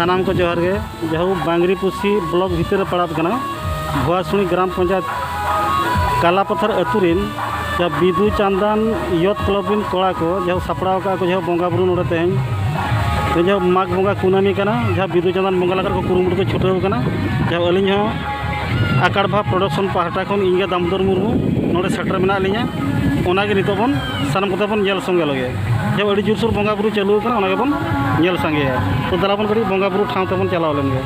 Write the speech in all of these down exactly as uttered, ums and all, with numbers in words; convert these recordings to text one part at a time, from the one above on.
ᱥᱟᱱᱟᱢ ᱠᱚ ᱡᱚᱦᱟᱨ ᱜᱮ᱾ ᱡᱟᱦᱟᱸ ᱵᱟᱝᱨᱤᱯᱩᱥᱤ ᱵᱞᱚᱠ ᱵᱷᱤᱛᱤᱨ ᱨᱮ ᱯᱟᱲᱟᱜ ᱠᱟᱱᱟ, ᱵᱷᱩᱣᱟᱥᱩᱱᱤ ᱜᱨᱟᱢ ᱯᱚᱧᱪᱟᱭᱮᱛ ᱠᱟᱞᱟᱯᱟᱛᱷᱟᱨ ᱟᱹᱛᱩ ᱨᱤᱱ ᱡᱟᱦᱟᱸ ᱵᱤᱫᱩ ᱪᱟᱸᱫᱟᱱ ᱭᱩᱛᱷ ᱠᱞᱟᱵᱽ ᱨᱤᱱ ᱠᱚᱲᱟ ᱠᱚ ᱡᱟᱦᱟᱸ ᱥᱟᱯᱲᱟᱣ ᱟᱠᱟᱫ ᱠᱚ ᱡᱟᱦᱟᱸ ᱵᱚᱸᱜᱟ ᱵᱩᱨᱩ ᱱᱚᱰᱮ ᱛᱮᱦᱮᱧ, ᱛᱮᱦᱮᱧ ᱡᱟᱦᱟᱸ ᱢᱟᱜᱽ ᱵᱚᱸᱜᱟ ᱠᱩᱱᱟᱹᱢᱤ ᱠᱟᱱᱟ, ᱡᱟᱦᱟᱸ ᱵᱤᱫᱩ ᱪᱟᱸᱫᱟᱱ ᱵᱚᱸᱜᱟ ᱞᱟᱜᱟᱫ ᱠᱚ ᱠᱩᱨᱩᱢᱩᱴᱩ ᱠᱚ ᱪᱷᱩᱴᱟᱹᱣ ᱠᱟᱱᱟ᱾ ᱡᱟᱦᱟᱸ ᱟᱹᱞᱤᱧ ᱦᱚᱸ ᱟᱠᱟᱲ ᱵᱷᱟ ᱯᱨᱚᱰᱟᱠᱥᱚᱱ ᱯᱟᱦᱴᱟ ᱠᱷᱚᱱ ᱤᱧ ᱜᱮ ᱫᱟᱢᱳᱫᱚᱨ ᱢᱩᱨᱢᱩ ᱱᱚᱰᱮ ᱥᱮᱴᱮᱨ ᱢᱮᱱᱟᱜ ᱞᱤᱧᱟ᱾ ᱚᱱᱟᱜᱮ ᱱᱤᱛᱚᱜ ᱵᱚᱱ ᱥᱟᱱᱟᱢ ᱠᱚᱛᱮ ᱵᱚᱱ ᱧᱮᱞ ᱥᱚᱸᱜᱮ ᱞᱮᱜᱮ᱾ ᱡᱟᱦᱟᱸ ᱟᱹᱰᱤ ᱡᱳᱨᱥᱳᱨ ᱵᱚᱸᱜᱟ ᱵᱩᱨᱩ ᱪᱟᱹᱞᱩ ᱟᱠᱟᱱᱟ, ᱚᱱᱟ ᱜᱮᱵᱚᱱ ᱧᱮᱞ ᱥᱟᱸᱜᱮᱭᱟ᱾ ᱛᱚ ᱫᱮᱞᱟ ᱵᱚᱱ ᱠᱟᱹᱴᱤᱡ ᱵᱚᱸᱜᱟ ᱵᱩᱨᱩ ᱴᱷᱟᱶ ᱛᱮᱵᱚᱱ ᱪᱟᱞᱟᱣ ᱞᱮᱱ ᱜᱮ᱾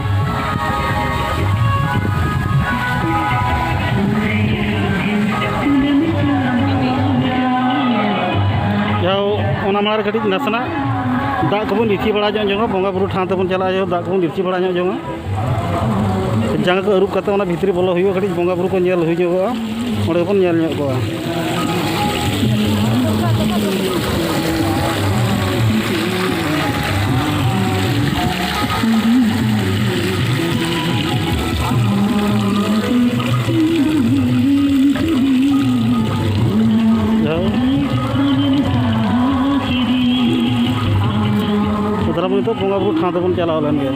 ᱡᱟᱦᱟᱸ ᱚᱱᱟ ᱢᱟᱲᱟᱝ ᱨᱮ ᱠᱟᱹᱴᱤᱡ ᱱᱟᱥᱮᱱᱟᱜ ᱫᱟᱜ ᱠᱚᱵᱚᱱ ᱤᱨᱪᱤ ᱵᱟᱲᱟ ᱧᱚᱜ ᱡᱚᱝᱟ, ᱵᱚᱸᱜᱟ ᱵᱩᱨᱩ ᱴᱷᱟᱶ ᱛᱮᱵᱚᱱ ᱪᱟᱞᱟᱜᱼᱟ, ᱡᱟᱦᱟᱸ ᱫᱟᱜ ᱠᱚᱵᱚᱱ ᱤᱨᱪᱤ ᱵᱟᱲᱟ ᱧᱚᱜ ᱡᱚᱝᱟ᱾ ᱡᱟᱸᱜᱟ ᱠᱚ ᱟᱹᱨᱩᱵ ᱠᱟᱛᱮ ᱚᱱᱟ ᱵᱷᱤᱛᱨᱤ ᱵᱚᱞᱚ ᱦᱩᱭᱩᱜᱼᱟ, ᱠᱟᱹᱴᱤᱡ ᱵᱚᱸᱜᱟ ᱵᱩᱨᱩ ᱠᱚ ᱧᱮᱞ ᱦᱩᱭ ᱧᱚᱜᱚᱜᱼᱟ, ᱚᱸᱰᱮ ᱵᱚᱱ ᱧᱮᱞ ᱧᱚᱜ ᱠᱚᱣᱟ᱾ ᱛᱟᱦᱚᱞᱮ ᱱᱤᱛᱚᱜ ᱵᱚᱸᱜᱟ ᱵᱩᱨᱩ ᱴᱷᱟᱶ ᱛᱮᱵᱚᱱ ᱪᱟᱞᱟᱣ ᱞᱮᱱ ᱜᱮ᱾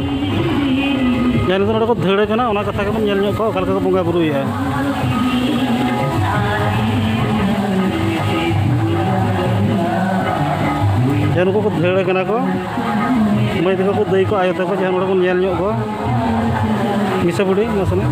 ᱡᱟᱦᱟᱸ ᱱᱤᱛᱚᱜ ᱱᱚᱰᱮ ᱠᱚ ᱫᱟᱹᱲ ᱠᱟᱱᱟ, ᱚᱱᱟ ᱠᱟᱛᱷᱟ ᱜᱮᱵᱚᱱ ᱧᱮᱞ ᱧᱚᱜ ᱠᱚᱣᱟ, ᱚᱠᱟ ᱞᱮᱠᱟ ᱠᱚ ᱵᱚᱸᱜᱟ ᱵᱩᱨᱩᱭᱮᱫᱼᱟ᱾ ᱡᱟᱦᱟᱸ ᱱᱩᱠᱩ ᱠᱚ ᱫᱟᱹᱲ ᱠᱟᱱᱟ ᱠᱚ, ᱢᱟᱹᱭ ᱛᱟᱠᱚ ᱠᱚ, ᱫᱟᱹᱭ ᱠᱚ, ᱟᱭᱳ ᱛᱟᱠᱚ, ᱡᱟᱦᱟᱸ ᱱᱚᱰᱮ ᱵᱚᱱ ᱧᱮᱞ ᱧᱚᱜ ᱠᱚᱣᱟ᱾ ᱢᱤᱥᱟ ᱵᱩᱰᱷᱤ, ᱱᱟᱥᱮᱱᱟᱜ᱾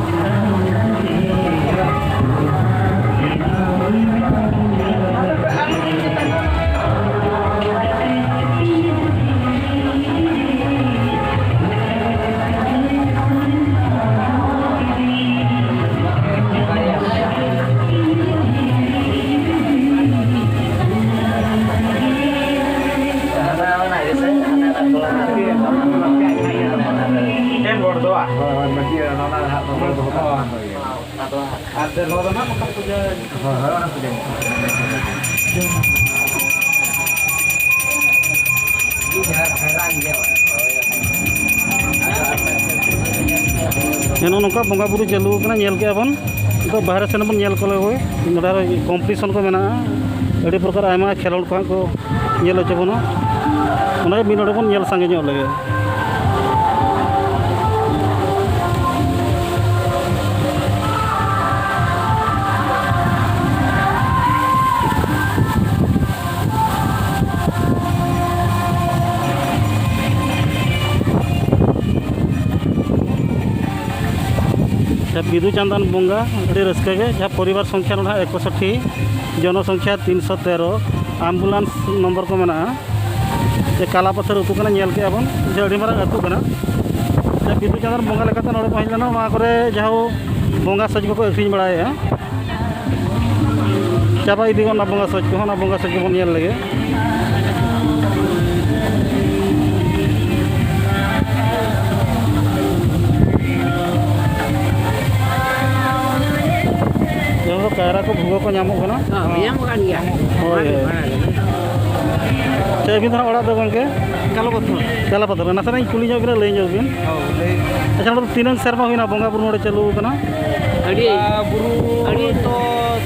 ᱦᱳᱭ, ᱦᱳᱭ, ᱢᱟᱹᱡᱷᱤ ᱚᱱᱟ ᱨᱮ ᱦᱟᱸᱜ ᱱᱚᱣᱟ ᱫᱚᱦᱚ ᱠᱟᱜ ᱠᱟᱱ ᱜᱮᱭᱟ᱾ ᱟᱨ ᱱᱚᱣᱟ ᱫᱚ ᱱᱟᱜ ᱱᱚᱝᱠᱟ ᱯᱩᱡᱟᱹ᱾ ᱦᱳᱭ, ᱦᱳᱭ, ᱚᱱᱟ ᱯᱩᱡᱟᱹ᱾ ᱦᱮᱸ, ᱱᱚᱜᱼᱚ ᱱᱚᱝᱠᱟ ᱵᱚᱸᱜᱟ ᱵᱩᱨᱩ ᱪᱟᱹᱞᱩ ᱟᱠᱟᱱᱟ, ᱧᱮᱞ ᱠᱮᱜᱼᱟ ᱵᱚᱱ᱾ ᱱᱤᱛᱚᱜ ᱵᱟᱦᱨᱮ ᱥᱮᱱ ᱵᱚᱱ ᱧᱮᱞ ᱠᱚ ᱞᱮᱜᱮ᱾ ᱱᱚᱰᱮ ᱟᱨᱚ ᱠᱚᱢᱯᱤᱴᱤᱥᱚᱱ ᱠᱚ ᱢᱮᱱᱟᱜᱼᱟ, ᱟᱹᱰᱤ ᱯᱨᱚᱠᱟᱨ ᱟᱭᱢᱟ ᱠᱷᱮᱞᱳᱰ ᱠᱚ ᱦᱟᱸᱜ ᱠᱚ ᱧᱮᱞ ᱦᱚᱪᱚ ᱵᱚᱱᱟ᱾ ᱚᱱᱟᱜᱮ ᱢᱤᱫ ᱱᱚᱰᱮ ᱵᱚᱱ ᱧᱮᱞ ᱥᱟᱸᱜᱮ ᱧᱚᱜ ᱞᱮᱜᱮ᱾ ᱵᱤᱫᱩ ᱪᱟᱸᱫᱟᱱ ᱵᱚᱸᱜᱟ ᱟᱹᱰᱤ ᱨᱟᱹᱥᱠᱟᱹ ᱜᱮ, ᱡᱟᱦᱟᱸ ᱯᱚᱨᱤᱵᱟᱨ ᱥᱚᱝᱠᱷᱭᱟ ᱱᱚᱰᱮ ᱮᱠᱥᱚᱴᱴᱤ, ᱡᱚᱱᱚ ᱥᱚᱝᱠᱷᱭᱟ ᱛᱤᱱᱥᱚ ᱛᱮᱨᱚ, ᱟᱢᱵᱩᱞᱟᱱᱥ ᱱᱚᱢᱵᱚᱨ ᱠᱚ ᱢᱮᱱᱟᱜᱼᱟ᱾ ᱡᱮ ᱠᱟᱞᱟ ᱯᱟᱛᱷᱚᱨ ᱟᱹᱛᱩ ᱠᱟᱱᱟ, ᱧᱮᱞ ᱠᱮᱜᱼᱟ ᱵᱚᱱ ᱡᱮ ᱟᱹᱰᱤ ᱢᱟᱨᱟᱝ ᱟᱹᱛᱩ ᱠᱟᱱᱟ᱾ ᱡᱮ ᱵᱤᱫᱩ ᱪᱟᱸᱫᱟᱱ ᱵᱚᱸᱜᱟ ᱞᱮᱠᱟᱛᱮ ᱱᱚᱰᱮ ᱠᱚ ᱦᱮᱡ ᱞᱮᱱᱟ, ᱱᱚᱣᱟ ᱠᱚᱨᱮ ᱡᱟᱦᱟᱸ ᱵᱚᱸᱜᱟ ᱥᱟᱡᱽ ᱠᱚᱠᱚ ᱟᱹᱠᱷᱨᱤᱧ ᱵᱟᱲᱟᱭᱮᱫᱼᱟ᱾ ᱪᱟᱵᱟ ᱤᱫᱤ ᱜᱚᱫ ᱱᱟ ᱵᱚᱸᱜᱟ ᱥᱟᱡᱽ ᱠᱚᱦᱚᱸ, ᱚᱱᱟ ᱵᱚᱸᱜᱟ ᱥᱟᱡᱽ ᱠᱚᱵᱚᱱ ᱧᱮᱞ ᱞᱮᱜᱮ᱾ ᱡᱟᱦᱟᱸ ᱫᱚ ᱠᱟᱭᱨᱟ ᱠᱚ ᱵᱷᱩᱜᱟᱹ ᱠᱚ ᱧᱟᱢᱚᱜ ᱠᱟᱱᱟ᱾ ᱦᱮᱸ, ᱧᱟᱢᱚᱜ ᱠᱟᱱ ᱜᱮᱭᱟ᱾ ᱦᱳᱭ, ᱦᱳᱭ᱾ ᱟᱪᱪᱷᱟ, ᱟᱹᱵᱤᱱ ᱫᱚ ᱱᱟᱦᱟᱜ ᱚᱲᱟᱜ ᱫᱚ ᱜᱚᱢᱠᱮ? ᱠᱟᱞᱟᱯᱟᱛᱷᱚᱨ᱾ ᱠᱟᱞᱟᱯᱟᱛᱷᱚᱨ᱾ ᱱᱟᱥᱮᱱᱟᱜ ᱤᱧ ᱠᱩᱞᱤ ᱧᱚᱜ ᱵᱤᱱᱟ, ᱞᱟᱹᱭ ᱧᱚᱜ ᱵᱤᱱ᱾ ᱦᱳᱭ, ᱞᱟᱹᱭ ᱵᱤᱱ᱾ ᱟᱪᱪᱷᱟ, ᱱᱚᱰᱮ ᱫᱚ ᱛᱤᱱᱟᱹᱝ ᱥᱮᱨᱢᱟ ᱦᱩᱭᱱᱟ ᱵᱚᱸᱜᱟ ᱵᱩᱨᱩ ᱱᱚᱰᱮ ᱪᱟᱹᱞᱩ ᱟᱠᱟᱱᱟ? ᱟᱹᱰᱤ, ᱵᱚᱸᱜᱟ ᱵᱩᱨᱩ ᱟᱹᱰᱤ ᱫᱚ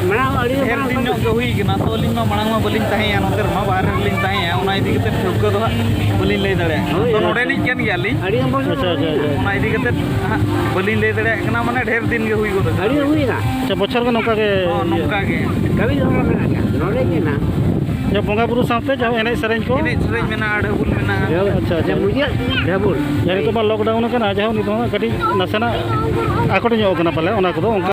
ᱢᱟᱲᱟᱝ, ᱟᱹᱰᱤ ᱰᱷᱮᱨ ᱢᱟᱲᱟᱝ ᱫᱤᱱ ᱠᱷᱚᱱ ᱧᱚᱜ ᱜᱮ ᱦᱩᱭ ᱠᱟᱱᱟ᱾ ᱛᱚ, ᱟᱹᱞᱤᱧ ᱢᱟ ᱢᱟᱲᱟᱝ ᱢᱟ ᱵᱟᱹᱞᱤᱧ ᱛᱟᱦᱮᱸᱭᱟ, ᱱᱚᱛᱮ ᱨᱮᱢᱟ ᱵᱟᱦᱨᱮ ᱨᱮᱞᱤᱧ ᱛᱟᱦᱮᱸᱭᱟ, ᱚᱱᱟ ᱤᱫᱤ ᱠᱟᱛᱮ ᱴᱷᱟᱹᱣᱠᱟᱹ ᱫᱚ ᱦᱟᱸᱜ ᱵᱟᱹᱞᱤᱧ ᱞᱟᱹᱭ ᱫᱟᱲᱮᱭᱟᱜ ᱠᱟᱱᱟ᱾ ᱦᱳᱭ, ᱛᱚ, ᱦᱳᱭ᱾ ᱱᱚᱰᱮᱱᱤᱡ ᱠᱟᱱ ᱜᱮᱭᱟᱞᱤᱧ᱾ ᱟᱹᱰᱤ ᱵᱚᱪᱷᱚᱨ ᱟᱪᱪᱷᱟ, ᱟᱪᱪᱷᱟ, ᱦᱩᱭᱱᱟ᱾ ᱟᱪᱪᱷᱟ᱾ ᱚᱱᱟ ᱤᱫᱤ ᱠᱟᱛᱮ ᱦᱟᱸᱜ ᱵᱟᱹᱞᱤᱧ ᱞᱟᱹᱭ ᱫᱟᱲᱮᱭᱟᱜ ᱠᱟᱱᱟ, ᱢᱟᱱᱮ, ᱰᱷᱮᱨ ᱫᱤᱱ ᱜᱮ ᱦᱩᱭ ᱜᱚᱫ ᱟᱠᱟᱱᱟ᱾ ᱟᱹᱰᱤ ᱦᱩᱭᱱᱟ᱾ ᱟᱪᱪᱷᱟ, ᱵᱚᱪᱷᱚᱨ ᱜᱮ ᱱᱚᱝᱠᱟ ᱜᱮ ᱦᱚᱸ, ᱤᱭᱟᱹ? ᱱᱚᱝᱠᱟ ᱜᱮ᱾ ᱠᱟᱹᱢᱤ ᱫᱚ ᱚᱱᱟ ᱢᱮᱱᱟᱜ ᱜᱮᱭᱟ, ᱱᱚᱰᱮ ᱜᱮ ᱢᱮᱱᱟᱜᱼᱟ᱾ ᱡᱟᱦᱟᱸ ᱵᱚᱸᱜᱟ ᱵᱩᱨᱩ ᱥᱟᱶᱛᱮ ᱡᱟᱦᱟᱸ ᱮᱱᱮᱡ ᱥᱮᱨᱮᱧ ᱠᱚ? ᱮᱱᱮᱡ ᱥᱮᱨᱮᱧ ᱢᱮᱱᱟᱜᱼᱟ, ᱰᱷᱟᱹᱵᱩᱞ ᱢᱮᱱᱟᱜᱼᱟ᱾ ᱟᱪᱪᱷᱟ, ᱟᱪᱪᱷᱟ᱾ ᱢᱩᱪᱟᱹᱫ ᱰᱷᱟᱹᱵᱩᱞ᱾ ᱡᱟᱦᱟᱸ ᱱᱤᱛᱚᱜ ᱢᱟ lockdown ᱟᱠᱟᱱᱟ, ᱡᱟᱦᱟᱸ ᱱᱤᱛᱚᱜ ᱦᱚᱸ ᱠᱟᱹᱴᱤᱡ ᱱᱟᱥᱮᱱᱟᱜ ᱟᱠᱚᱴ ᱧᱚᱜ ᱟᱠᱟᱱᱟ ᱯᱟᱞᱮ, ᱚᱱᱟ ᱠᱚᱫᱚ ᱚᱱᱠᱟ